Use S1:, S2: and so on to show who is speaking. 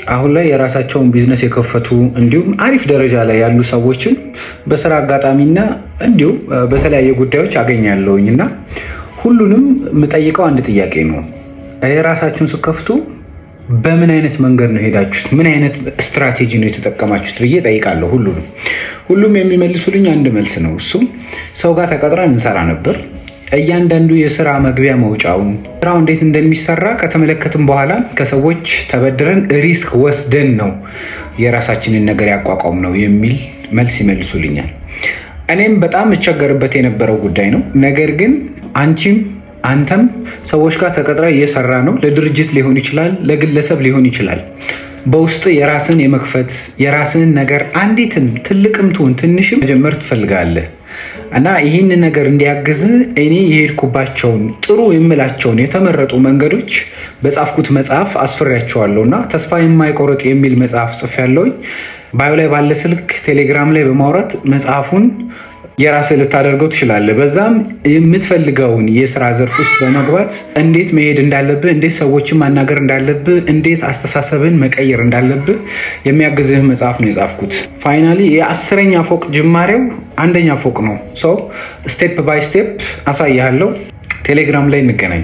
S1: አሁን ላይ የራሳቸውን ቢዝነስ የከፈቱ እንዲሁም አሪፍ ደረጃ ላይ ያሉ ሰዎችን በስራ አጋጣሚና እንዲሁም በተለያየ ጉዳዮች አገኛለሁኝ እና ሁሉንም የምጠይቀው አንድ ጥያቄ ነው። የራሳችሁን ስትከፍቱ በምን አይነት መንገድ ነው የሄዳችሁት? ምን አይነት ስትራቴጂ ነው የተጠቀማችሁት ብዬ ጠይቃለሁ ሁሉንም። ሁሉም የሚመልሱልኝ አንድ መልስ ነው። እሱም ሰው ጋር ተቀጥረን እንሰራ ነበር። እያንዳንዱ የስራ መግቢያ መውጫውን፣ ስራው እንዴት እንደሚሰራ ከተመለከትን በኋላ ከሰዎች ተበድረን risk ወስደን ነው የራሳችንን ነገር ያቋቋምነው የሚል መልስ ይመልሱልኛል። እኔም በጣም እቸገርበት የነበረው ጉዳይ ነው። ነገር ግን አንቺም አንተም ሰዎች ጋር ተቀጥረህ እየሰራህ ነው። ለድርጅት ሊሆን ይችላል፣ ለግለሰብ ሊሆን ይችላል። በውስጥ የራስን የመክፈት የራስን ነገር አንዲትም ትልቅም ትሁን ትንሽም መጀመር ትፈልጋለህ እና ይህን ነገር እንዲያግዝ እኔ የሄድኩባቸውን ጥሩ የምላቸውን የተመረጡ መንገዶች በጻፍኩት መጽሐፍ አስፍሬያቸዋለሁ እና ተስፋ የማይቆርጥ የሚል መጽሐፍ ጽፌያለሁኝ። Bio ላይ ባለ ስልክ ቴሌግራም ላይ በማውራት መጽሐፉን የራስህ ልታደርገው ትችላለህ። በዛም የምትፈልገውን የስራ ዘርፍ ውስጥ በመግባት እንዴት መሄድ እንዳለብህ፣ እንዴት ሰዎችን ማናገር እንዳለብህ፣ እንዴት አስተሳሰብን መቀየር እንዳለብህ የሚያግዝህ መጽሐፍ ነው የጻፍኩት። Finally የ10ኛ ፎቅ ጅማሬው አንደኛ ፎቅ ነው። So step by step አሳይሃለሁ። ቴሌግራም ላይ እንገናኝ።